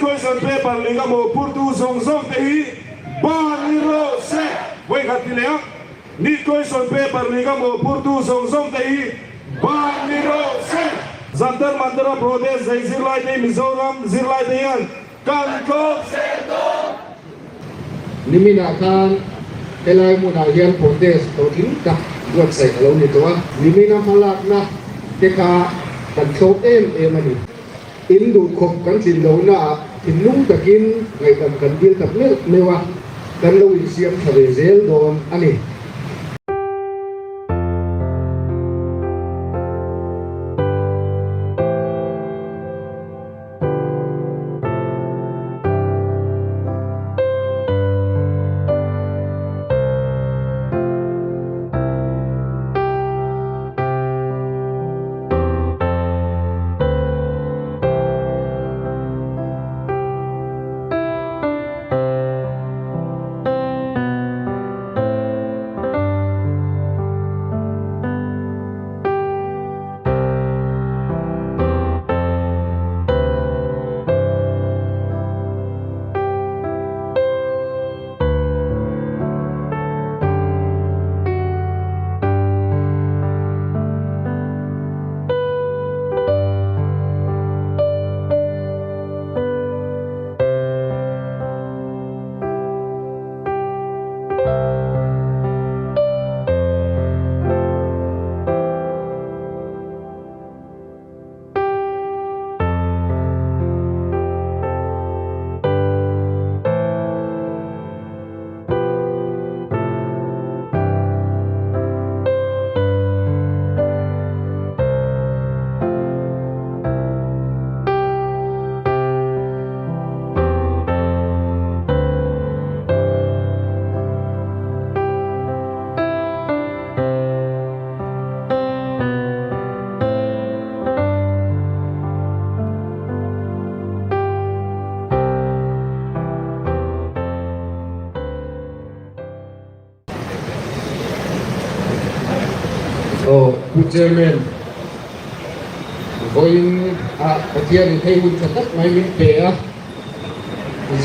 Question Paper leh ka mawhphurtu zawng zawng te hi ban ni rawh se. Vawikhat ti leh ang. Neet Question Paper leh ka mawhphurtu zawng zawng te hi ban ni rawh se. Jantar Mantara Protest zei zirlai te hi Mizoram zirlai te hian kan tlawm zel dawn. Niminah khan helai hmunah hian protest hlawhtling tak buatsaih a lo ni tawh a. Nimina hmalakna te kha kan thlawp em em a ni. In duh khawp kan tlin lohnaah thinlung takin ngaihdam kan dil tak meuh meuh a, kan lo insiam tha ve zel dawn a ni. Aw Pu Chairman, vawiin ah Pathian in hei hun tha tak mai min pe a,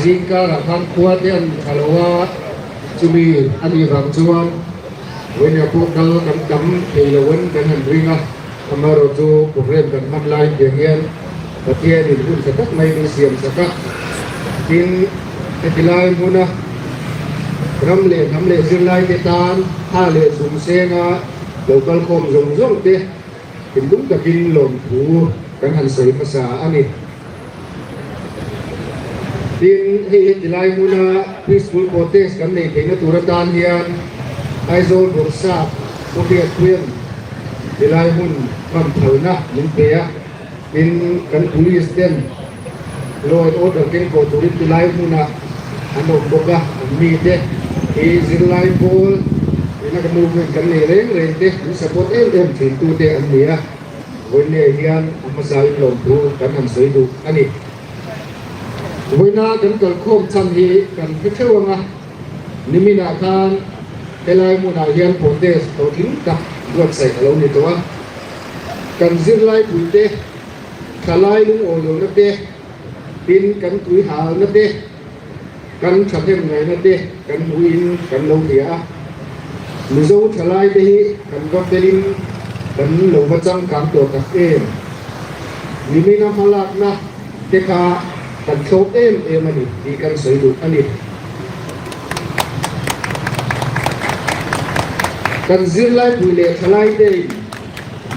zingkarah khan khua te an tha lo a, chumi a nih vang chuan vawiin ah pawh kal kan tam thei lo in kan han ring a, amaherawh chu program kan hman lai piang hian Pathian in hun tha tak mai min siam sak a, tin heti lai hmuna ram leh hnam leh zirlai te tan tha leh zum senga lo kal khawm zawng zawng te thinlung takin lawmthu kan han sawi hmasa a ni. Tin, hei heti lai hmuna peaceful protest kan nei theihna tur atan hian Aizawl Bawrhsap Pu Hriatpuia'n tilai hmun hman phalna min pe a. Tin, kan police ten law and order keng kawh turin tilai hmunah an awm bawk a, an mite hi zirlai pawl ina ka movement kan nei reng reng te min support em em thin tute an ni a, vawiin hian a hmasa in lawmthu kan han sawi duh a ni. Vawiina kan kalkhawm chhan hi kan hre theuh ang a, niminah khan helai hmunah hian protest hlawhtling tak buatsaih a lo ni tawh a. Kan zirlai puite, thalai lungawi lohna te, tin kan tui halna te, kan thahnem ngaihna te kan hmuhin kan lo hria a. Mizo thalai te hi kan va felin kan lo va changkang tawh tak em? Nimina hmalakna te kha kan thlawp em em a ni tih kan sawi duh a ni. Kan zirlai pui leh thalai tein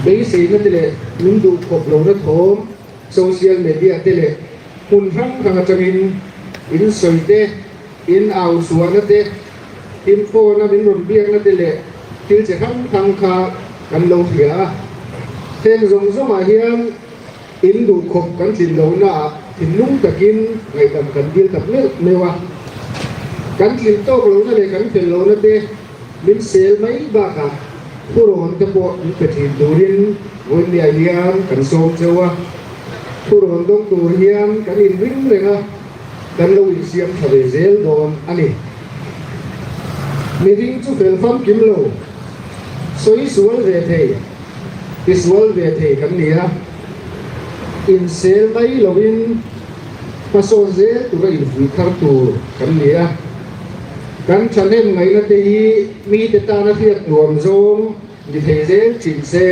beiseina te leh min duh khawp lohna thawm social media te leh hmun hrang hrang atangin in sawi te, in au chhuahna te, in phone a min rawn biakna te leh thil che hrang hrang kha kan lo hria a. Heng zawng zawngah hian In duh khawp kan tlin lohnaah thinlung takin ngaihdam kan dil tak meuh meuh a. Kan tlin tawk lohna leh kan fel lohna te min sel mai bakah thurawn te pawh min pe thin turin vawinia hian kan sawm cheu a. Thurawn dawng tur hian kan inring reng a, kan lo insiam tha ve zel dawn a ni. Mihring chu fel famkim lo, sawi sual ve thei. Tisual ve thei kan ni a, insel mai loin Hmasawn zel tura infuih thar tur kan ni a. Kan thahnem ngaihna te hi mite tana hriat nuam zawng ni thei zel thin se.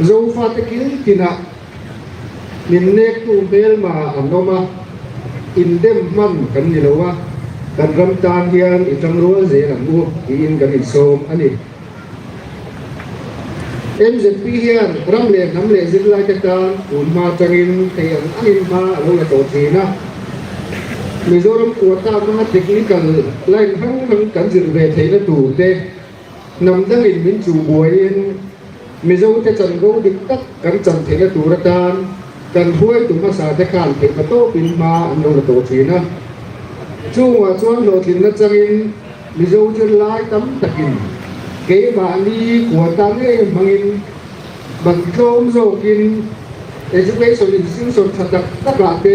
Zofate kil tinah min nektu hmelma an awm a, indem hman kan ni lo a, kan ram tan hian i tangrual zel ang u tiin kan insawm a ni. MZP hian ram leh hnam leh zirlaite tan tun hma atangin thei ang angin hma a lo la tawh thin a. Mizoram quota hmanga technical line hrang hrang kan zir ve theihna tur te, hnam dangin min chuh buaiin Mizote chanvo dik tak kan chan theihna tur atan kan hruaitu hmasa te khan theihna tawpin hma an lo la tawh thin a. Chungah chuan hlawhtlinna changin Mizo zirlai tam takin keimahni quota ngei hmangin ban tlawm zawkin education institution tha tak takah te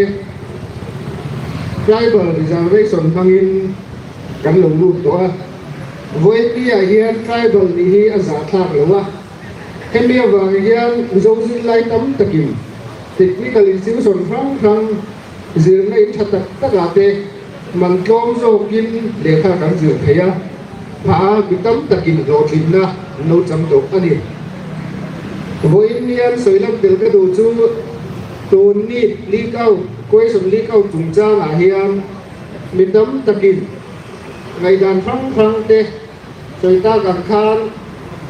tribal reservation hmangin kan lo lut tawh a. Vawipi-ah hian tribal nih hi a zahthlak lo a, hemi avang hian Mizo zirlai tam takin technical institution hrang hrang zirna in tha tak takah te man tlawm zawkin lehkha kan zir thei a, phah a mi tam takin hlawhtlinna an lo chang tawh a ni. Vawiin hian sawi lam tel ka duh chu tun NEET leak out, question leak out chungchangah hian mi tam takin Ngaihdan hrang hrang te sawi tak ang khan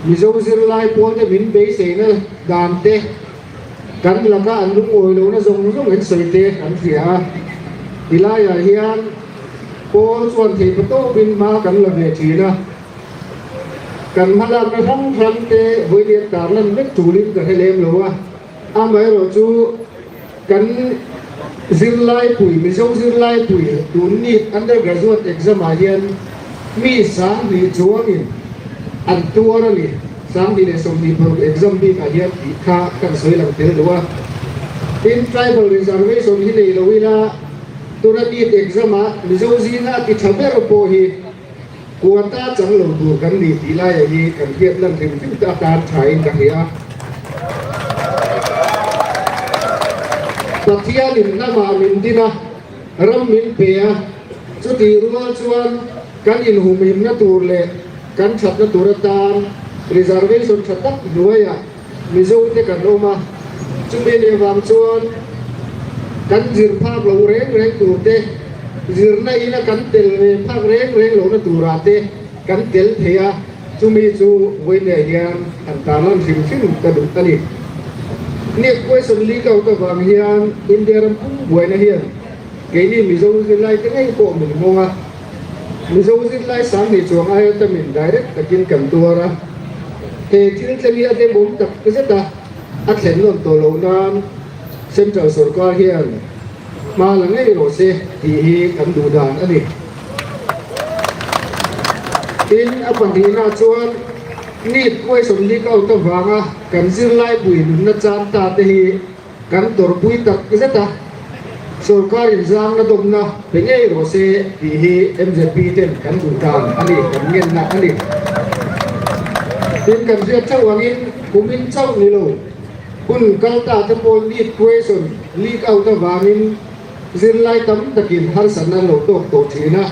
Mizo zirlai pawl te min beiseina dan te kan laka an lungawi lohna zawng zawng an sawi te kan hria a. Tilaiah hian pawl chuan theihpa tawpin hma kan la ve thin a. Kan hmalakna hrang hrang te vawiin tarlan vek tulin ka hre lem lo a. Amaherawhchu kan zirlai pui, Mizo zirlai pui tun NEET undergraduate exam ah hian mi 2000 chuangin an tuar a ni. 2026 exam bikah hian tih kha kan sawi lang tel duh a. Tin, tribal reservation hi nei lo ila tuna NEET exam ah Mizo zinga a ti tha ber pawh hi Quota chang lo tur kan ni tih laia hi kan hriat lan hrim hrim te atan thain ka hria. Pathianin hnamah min din a, ram min pe a, chutih rual chuan kan inhumhimna tur leh kan thatna tur atan reservation tha tak hnuaiah Mizote kan awm a, chumi leh vang chuan kan zir phak lo reng reng tur te, zirna ina kan tel ve phak reng reng lohna turah te kan tel thei a, chumi chu vawiinah hian han tarlan hrim hrim ka duh a ni. NEET question leak out avang hian India ram pum buaina hian keini Mizo zirlaite ngei pawh min nghawng a, Mizo zirlai 2000 chuang aia tamin direct takin kan tuar a, he thil thleng hi a demawm tak zet a, a thlen nawn tawh loh nan Central sorkar hian hma la ngei rawh se tih hi kan duh dan a ni. Tin, a pahnihna chuan NEET question leak out avanga kan zirlai pui nunna chan ta te hi Kan tawrhpui tak zet a, sorkar inzangna dawmna pe ngei rawh se tih hi mzp ten kan duh dan a ni, kan ngenna a ni. Tin, kan hriat theuh angin kumin chauh ni lo, hun kal ta te pawh NEET question leak out avangin zirlai tam takin harsatna an lo tawk tawh thin a.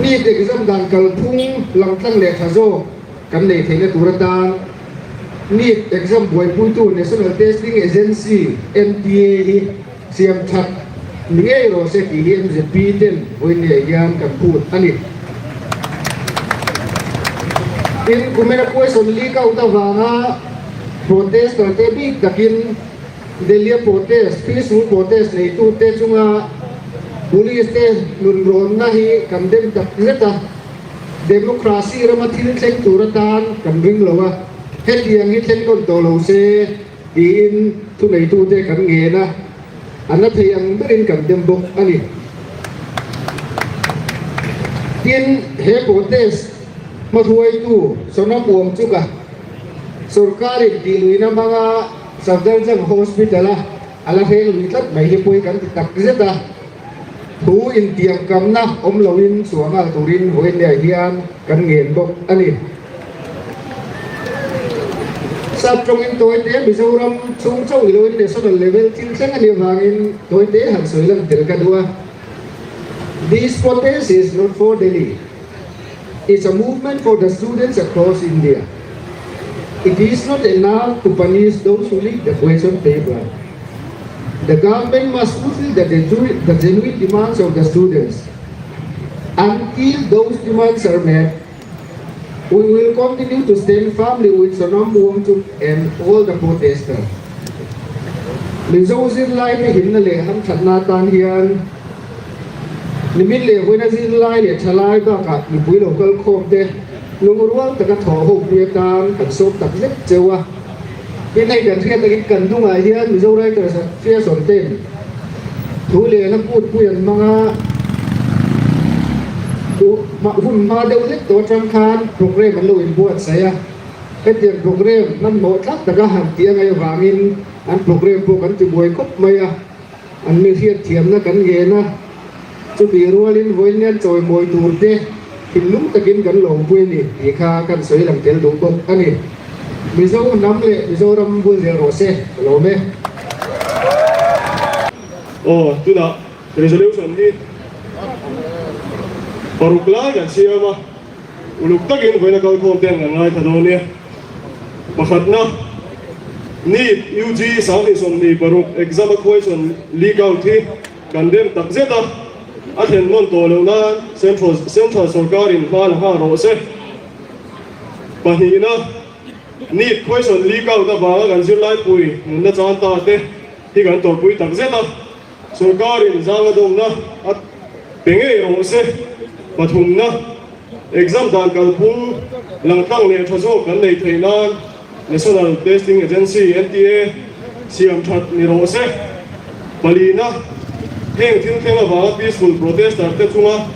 NEET exam dan kalphung langtlang leh tha zawk kan nei theihna tur atan NEET exam buaipuitu National Testing Agency, NTA, hi siam that ni ngei rawh se tih hi mzp ten vawiinleh hian kan phut a ni. Tin, kumina question leak out avanga protester te bik takin Delhi-a protest, peaceful protest neitute chunga police te nunrawnna hi kan dem tak zet a. Democracy rama thil thleng tur atan kan ring lo a, hetiang hi thleng nawn tawh lo se tiin thuneitute kan ngen a, a na thei ang berin kan dem bawk a ni. Tin, he protest hmahruaitu Sonam Wangchuk-a sorkarin tihluihna hmanga Safdarjung Hospital-a a la hreng lui tlat mai hi pawi kan ti tak zet a. Thu intiamkamna awm loin chhuah nghal turin vawiinleh hian kan ngen bawk a ni. Sap tawngin tawite Mizoram chhung chauh ni loin national level thil thleng a nih avangin tawite han sawi lan tel ka duh a. This protest is not for Delhi. It's a movement for the students across India. It is not enough to punish those who leak the question paper. The government must fulfill the, the genuine demands of the students. Until those demands are met, we will continue to stand firmly with Sonam Wangchuk and all the protesters. Mizo zirlai te himna leh hamthatna atan hian nimin leh vawiina zirlai leh thalai bakah mipui lo kal khawm te lungrual taka thawh ho pui atan kan sawm tak zet cheu a. Tin hei kan hriat takin kan hnungah hian Mizo Writers Association ten thu leh hla kut pui an hmang a, hun hma deuh hlek tawh atang khan programme an lo inbuatsaih a. Hetiang programme hmanhmawh thlak taka han tih a ngaih avangin an programme pawh kan ti buai khawp mai a, an mi hriatthiamna kan ngen a, chutih rualin vawiin chawimawi tur te thinlung takin kan lawmpui a ni tih kha kan sawi lang tel duh bawk a ni. Mizo hnam leh Mizoram bul zel rawh se, ka lawm e. Aw, tunah resolution hi paruk lai kan siam a. Uluk takin vawiina kalkhawm ten kan ngaithla dawn nia. Pakhatna, NEET UG 2026 exam a question leak out hi kan dem tak zet a, a thlen nawn tawh loh nan Central Central sawrkarin hma la nghal rawh se. Pahnihna, NEET question leak out avanga kan zirlaipui nunna chan ta te hi kan tawrhpui tak zet a. Sawrkarin zanga dawmna a pe ngei rawh se. Pathumna, exam dan kalphung langtlang leh tha zawk kan nei theih nan National Testing Agency, NTA, siam that ni rawh se. Palina, heng thil thleng avanga peaceful protester te chunga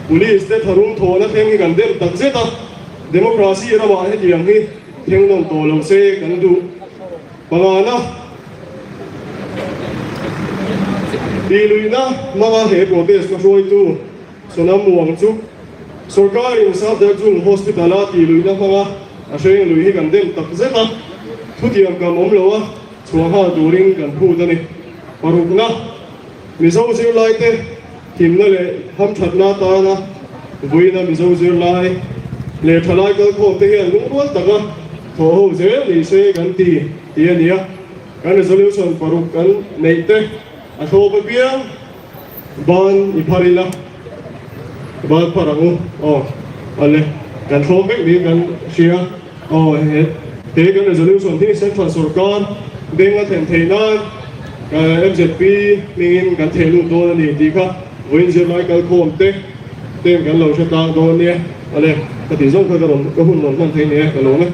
police te tharum thawhna thleng hi kan dem tak zet a, democracy ramah hetiang hi thleng nawn tawh lo se kan duh. Pangana, Tihluihna hmanga he protest ka hruaitu Sonam Wangchuk, Sawrkarin Safdarjung Hospital-a tihluihna hmanga a hreng lui hi kan dem tak zet a, thutiam kam awm lo a chhuah nghal turin kan phut a ni. Parukna, Mizo zirlaite himna leh hamthatna atana vawiina Mizo zirlai leh thalai kalkhawmte hian lungrual taka thawh ho zel ni se kan ti tih a ni a. Kan resolution paruk kan neih te a thlawp apiang ban i phar ila, ban phar ang u aw ale kan thlawp vek niin kan hria aw he he kan resolution hi central sorkar beng a thlen theih nan MZP hmingin kan theh lut dawn a ni tih kha vawiin zirlai kalkhawm te ten kan lo hre tlang dawn nia ale ka tih zawng kha ka rawn ka hun rawn hman thei nia ka lawm e.